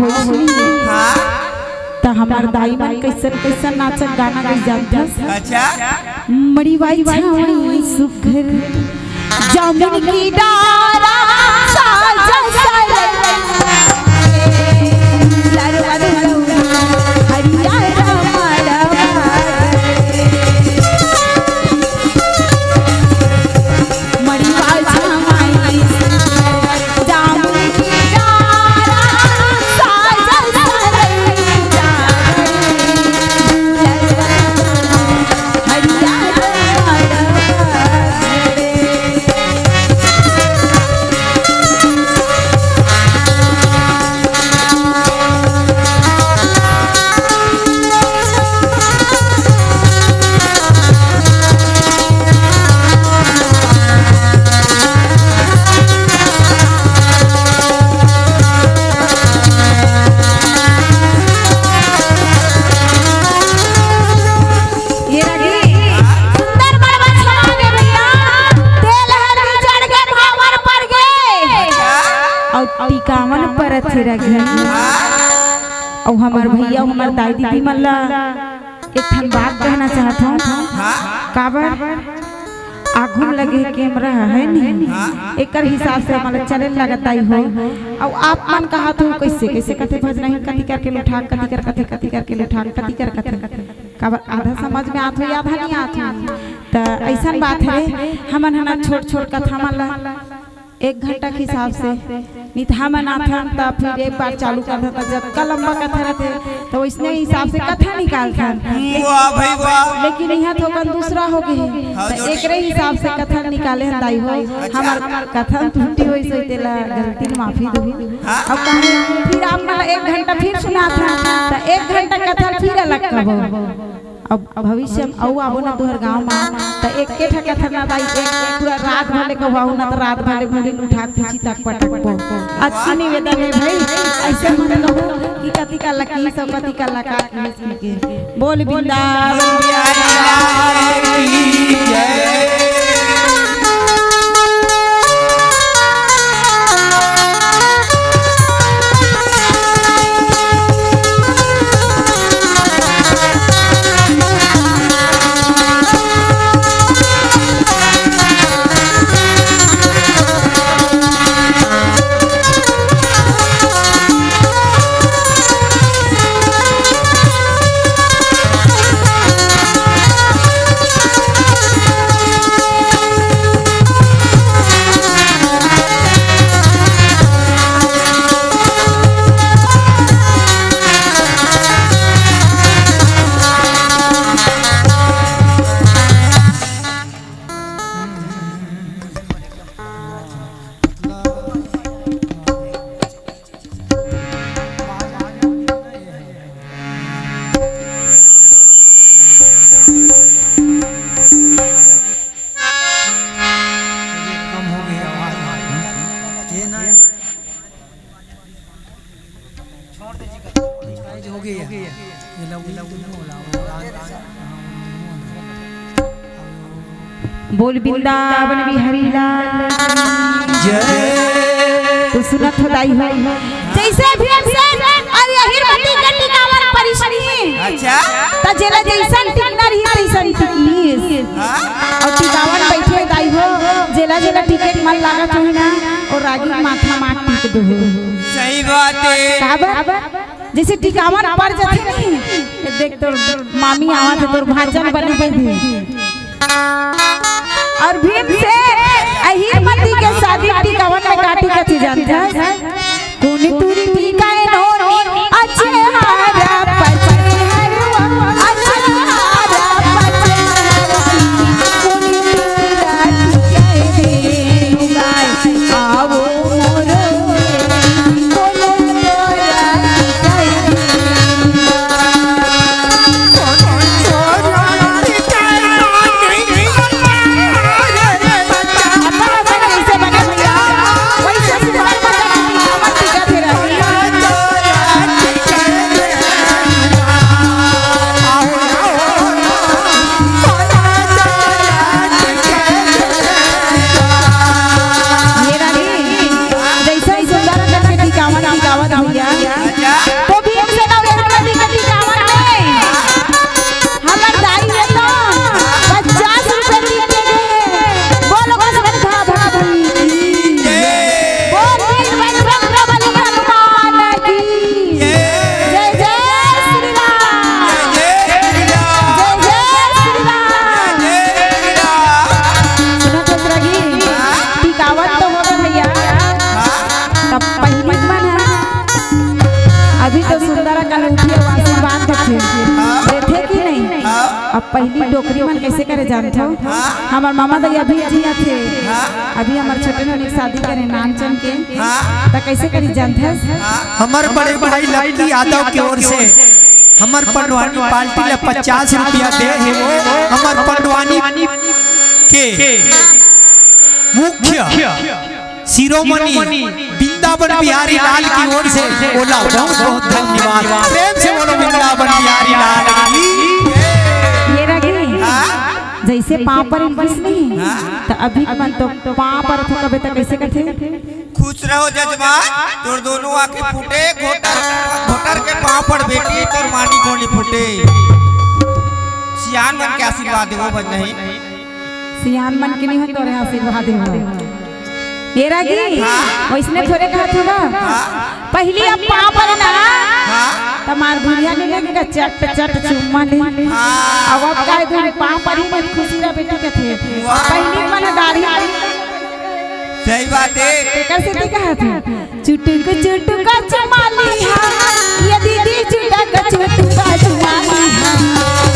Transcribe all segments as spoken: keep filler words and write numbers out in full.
होही। हाँ। त हमर दाई मन कइसन कइसन नाचत गाना गई जानथस। अच्छा। मड़ीवाई छावई सुघर जामुन की डारा साजा साजा लरवा हरिया रमणवा। ये रखी। सुंदर मड़वा छवा दे भैया। तेल हल्दी चढ़ के भावर पर गे। अउ टिकावन परत हे रखी। अउ हमर भैया, हमर दाई दीदी मन ला एक ठन बात कहना चाहत हूँ। हाँ। काबर? आघू म लगे कैमरा है नहीं, हाँ। एकर हिसाब से हमला चले लगत आई हो। अउ आप मन कहत हो कइसे कइसे कथे भजना ही, कति करके लुठा, कति कर कथे, कति करके लुठा, कति कर कथे। काबर आधा समझ में आत हो, आधा नहीं आत हो। त अइसन बात है, हमन हना छोट छोट कथा मन ला एक घंटा के हिसाब से नितहा मनाथन, त फिर एक बार चालू करथन, त जतका लंबा कथा रहथे, त वइसने हिसाब से कथा निकालथन। वाह भाई वाह। लेकिन इहाँ थोकन दूसरा हो गे हे, हाँ, त जो एकरे हिसाब से कथा निकाले हन दाई हो। अच्छा। हमर कथा त्रुटि होइस होही, तेला गलती ल माफी दहू। हाँ। अब कहीं फिर आप मन एक घंटा फिर सुनाथन, त एक घंटा कथा फिर अलग कहबो। अब भविष्य म अउ आबो ना तुहर गाँव म, त एके ठा कथा ना दाई, एक पूरा रात भर ले कहू ना, त रात भर ले मुड़ी उठा के पीछी तक पटकबो। अति निवेदन हे भाई, अइसे मत कहू कि कति का लकीस अउ कति का लका के। बोल बिंदावन बिहारी लाल की जय। कम हो गई आवाज। ये ना। छोड़ दे जी, हो गई है। ये लो, ये लो, ये लो, हाँ, बोल बिंदावन बिहारी लाल की जय। तो सुनत हो दाई हो, जइसे भीमसेन अउ अहिरमती के टिकावन परिस रही। अच्छा। त जेला जइसन टिकना रही, तइसन टिकिस। हाँ? अउ टिकावन बइठे दाई हो, जेला जेला टिके के मन लागत होही ना, ओ रागी माथा मा टिक दो। सही बात है। काबर? जइसे टिकावन पर जाथे नहीं, ये देख तोर मामी आवत हे, तोर भांचा ल बने दे दे। अउ भीमसेन अहिरमती के शादी टिकावन में का टिकथे जानथस? कुन तुरी टिकाए नोनी अचेहारा पचेहरुआ, अचेहारा पचेहरुआ, कुन तुरा टिकाए दे लुगाई, आवो मोरो अभी तो सुंदर कलौटी आशीर्वाद देथे। हाँ। देथे कि नहीं? हाँ। अब पहली डोकरी मन कैसे करे जानथो? हाँ। हमर मामा दाई अभी जिया थे। हाँ। अभी हमर छोटे नोनी शादी करे नानचन के। हाँ। त कैसे करी जानथस? हाँ। हमर बड़े भाई लक्की यादव के ओर से हमर पंडवानी पार्टी ला पचास रुपया दे हे वो। हमर पंडवानी के मुख्य शिरोमणि वृंदावन बिहारी लाल की ओर से ओला बहुत बहुत धन्यवाद। प्रेम से बोलो वृंदावन बिहारी लाल की। ये रही। हाँ? जैसे पाँव पर इंग्लिश नहीं, हाँ? तो अभी मन तो पाँव पर तो कबे तक कैसे कथे? खुश रहो जजमान, तोर दोनों आँखें फूटे, घोटर, घोटर के पाँव पर बेटी, तोर मानी कोनी फूटे। सियान मन के आशीर्वाद देवो बस नहीं। सियान मन के नहीं हो तोरे आशीर्वाद हो। ये रागी, हाँ। वैसने थोरे कहत होगा। हाँ। पहली अब पाँव पर ना, हाँ। तमार बुढ़िया ने लेके चट चट चुम्मा ले। हाँ। अब अब कह दूँ पाँव पर ही मत खुशी रह बेटी कथे। वाह। पहली मन दाढ़ी। सही बात है। तेकर से ती कहत है। चुटुक चुटुक चुमाली हा, ये दीदी चुटक चुटुक चुमाली हा,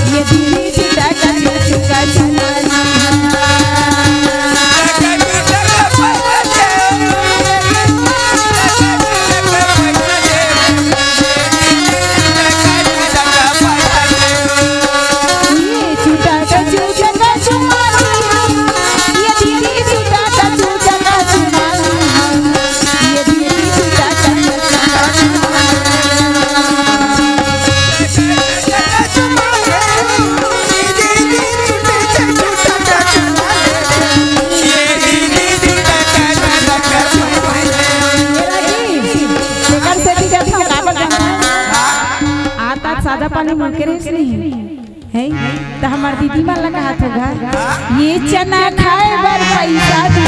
ये दीदी चुटक चुटुक चुमाली हा। ये चुटक चुटक चुमाली हा, ये दीदी चुटक चुटक चुमाली हा। सादा पानी मुड़ के रहिस नहीं। है, त हमर दीदी मन ला कहत होगा, ये चना खाए बर पैसा दी।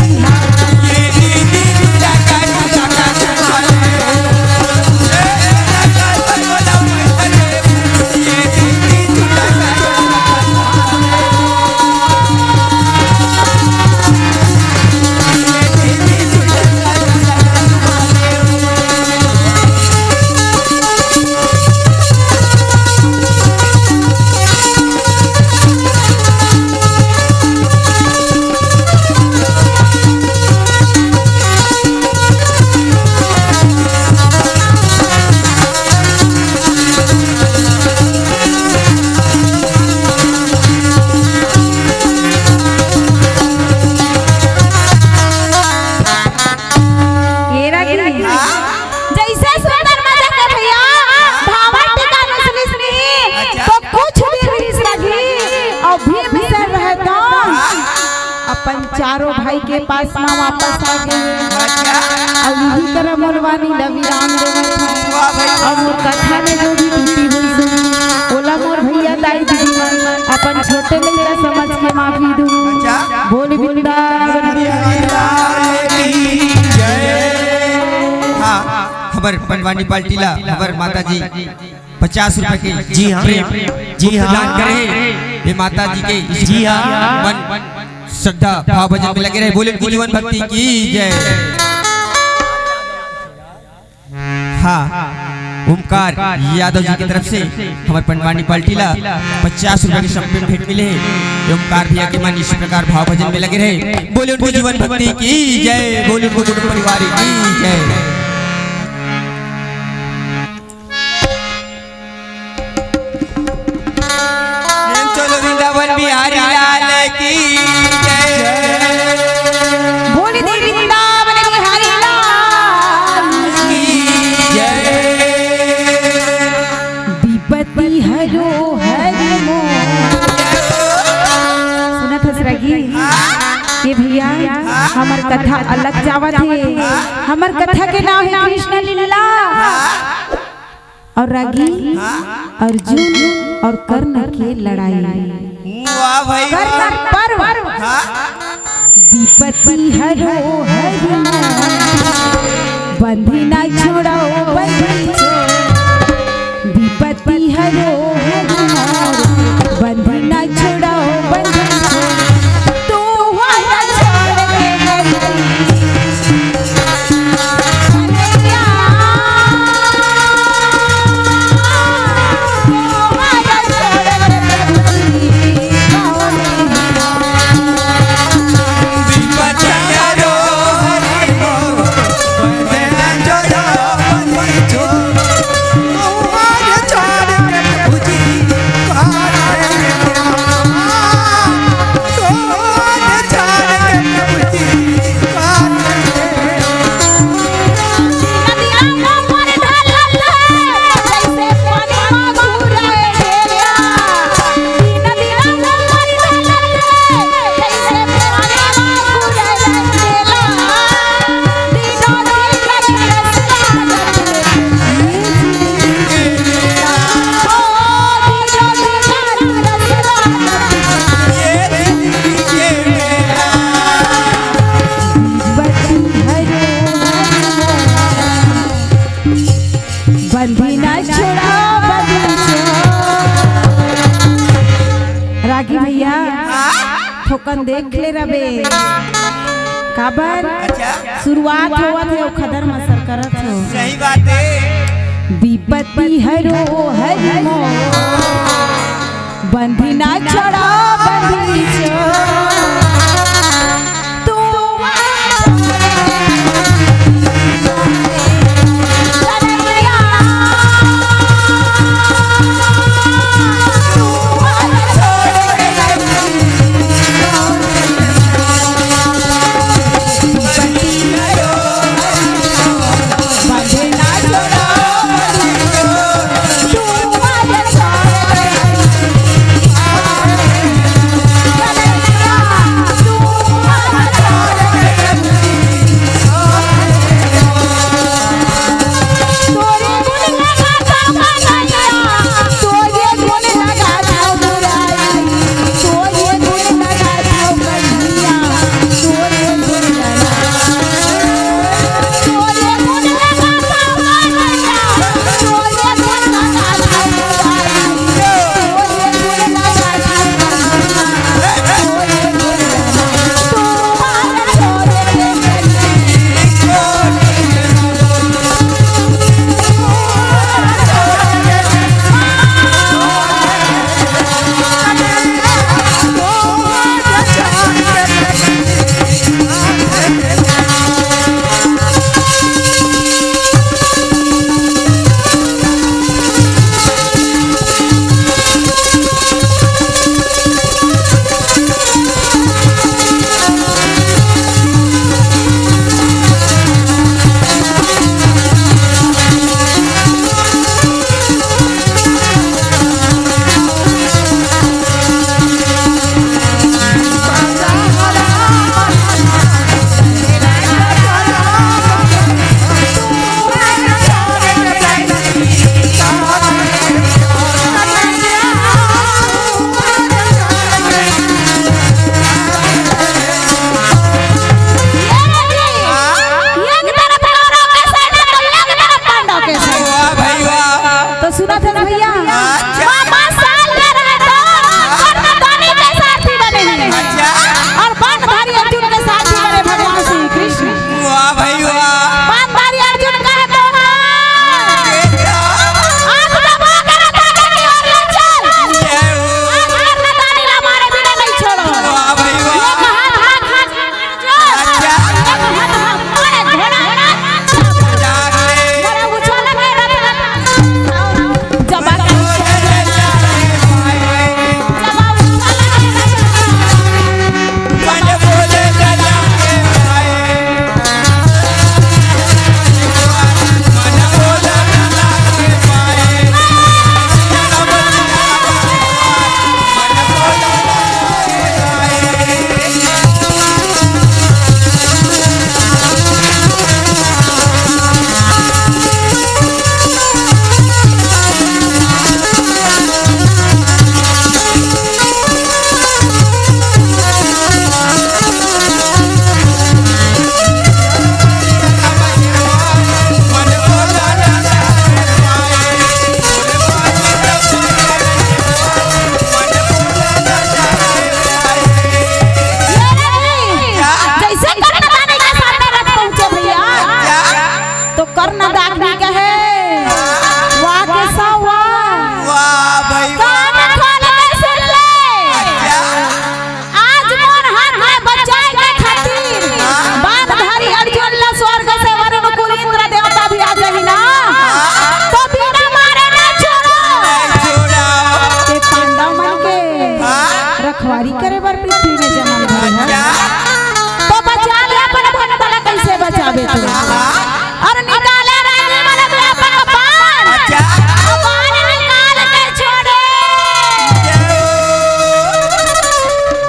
ये रखी। जैसे सुंदर मजा के भैया, भावर टीका नसलिस नहीं, अच्छा। तो कुछ दिन रिस लगी, और भीम से रहता, अपन चारों भाई के पास में वापस आ गए। अच्छा। और यही तरह मोर वाणी ला विराम देवत हूँ। वाह भाई। और मोर कथा में जो भी त्रुटि हुई सुनी, ओला मोर भैया, दाई, दीदी मन अपन छोटे लइका समझ के माफी दू। अच्छा। बोल वृंदावन बिहारी लाल की जय। हाँ, हमर पंडवानी पार्टी ला हमर माता जी पचास रुपए के जी हाँ। प्रेम जी हाँ। दान करे हे। ये माता जी के जी हाँ। मन श्रद्धा भाव भजन में लगे रहे। बोले जीवन भक्ति की जय। हाँ, ओमकार यादव जी की तरफ से हमर पंडवानी पार्टी ला पचास रुपए के संपूर्ण भेंट मिले हे। ओमकार भैया के मन इस प्रकार भाव भजन में लगे रहे। बोले उनको जीवन भक्ति की जय, बोले उनको कुटुंब परिवार की जय। प्रेम चलो वृंदावन बिहारी लाल की जय। बोल दे वृंदावन बिहारी लाल की जय। विपत्ति हरो हरि मोर। सुनत हस रागी? ये भैया, हमर कथा अलग जावत हे। हमर कथा के नाम हे कृष्ण लीला। और रागी, हाँ? अर्जुन और कर्ण के लड़ाई। वाह भाई, कर्ण वाह। पर्व। हाँ? विपत्ति हरो हरि मोर, बंधना छुड़ाओ बंदी छोड़। विपत्ति हरो हरि मोर, बंधना छुड़ाओ बंदी छोड़। तू हमारा छोड़ के गई। बिना छोड़ा बंदी छोड़। रागी भैया, हाँ? थोकन देख ले रबे। काबर? अच्छा। शुरुआत होवत हे, अउ खदर मसर करत हो। सही बात हे। विपत्ति हरो हरि मोर, बंदी ना छोड़ा बंदी छोड़। तू वाह भाई वाह। तो सुना था ना भैया? अच्छा। बाबा साल के रहे तो कर्णधारी के सारथी बने। अच्छा। और बाणधारी अर्जुन के सारथी बने भगवान श्री कृष्ण। वाह भाई वाह। बाणधारी अर्जुन का है तो हाँ। आज जब वो करे था कि और ले चल। जय हो। आज कर्णधारी ला मारे बिना नहीं छोड़ो। वाह भाई वाह। ये कहा था, था, था। जैसे कर्णदानी के सामने रथ पहुंचे भैया, तो कर्णदानी कहे, "वाह के सौ वाह।" वाह भाई वाह। कान खोल के सुन ले। अच्छा। आज मोर हाथ में बचाए के खातिर बाणधारी अर्जुन ला स्वर्ग से वरुण कुल इंद्र देवता भी आ जाही ना, तो बिना मारे ना छोड़ो। नहीं छोड़ो। ये पांडव मन के हाँ। रखवारी करे बर पृथ्वी में जन्म धरे हे। अच्छा। तो बचा ले अपन भक्त ला, कैसे बचाबे तू? हाँ। और निकाले रानी मन व्यापक बाण। अच्छा। और बाण निकाल के छोड़े।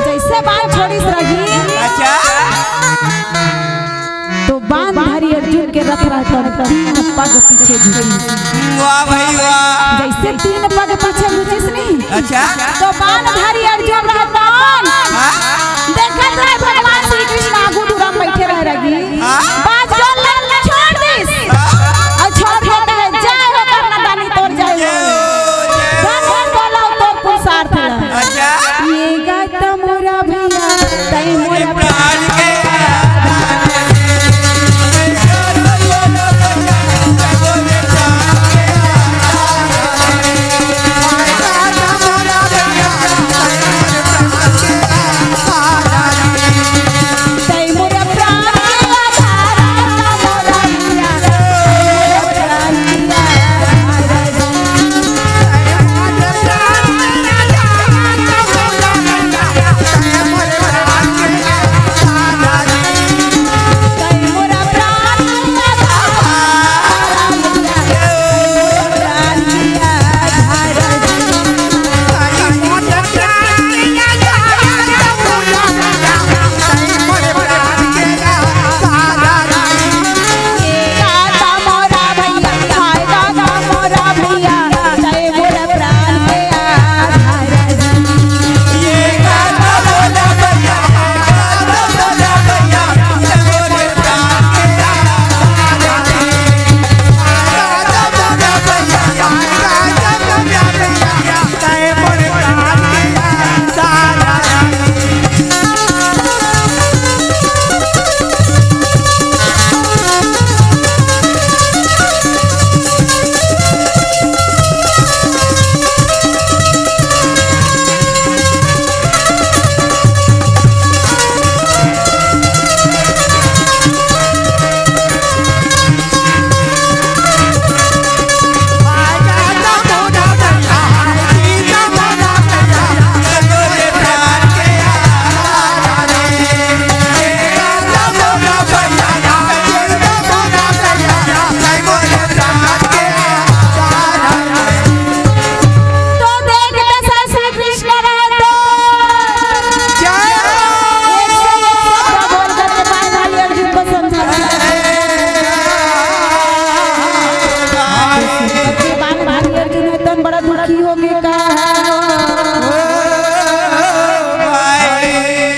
जैसे बाण छोड़िस रागी। अच्छा। तो बाणधारी अर्जुन के रथ रहता तीन पग पीछे घुसिस। वाह भाई वाह। जैसे तीन पग पीछे घुसिस नहीं। अच्छा। तो बाणधारी अर्जुन रहता हाँ। देखत रहे भगवान श्री कृष्ण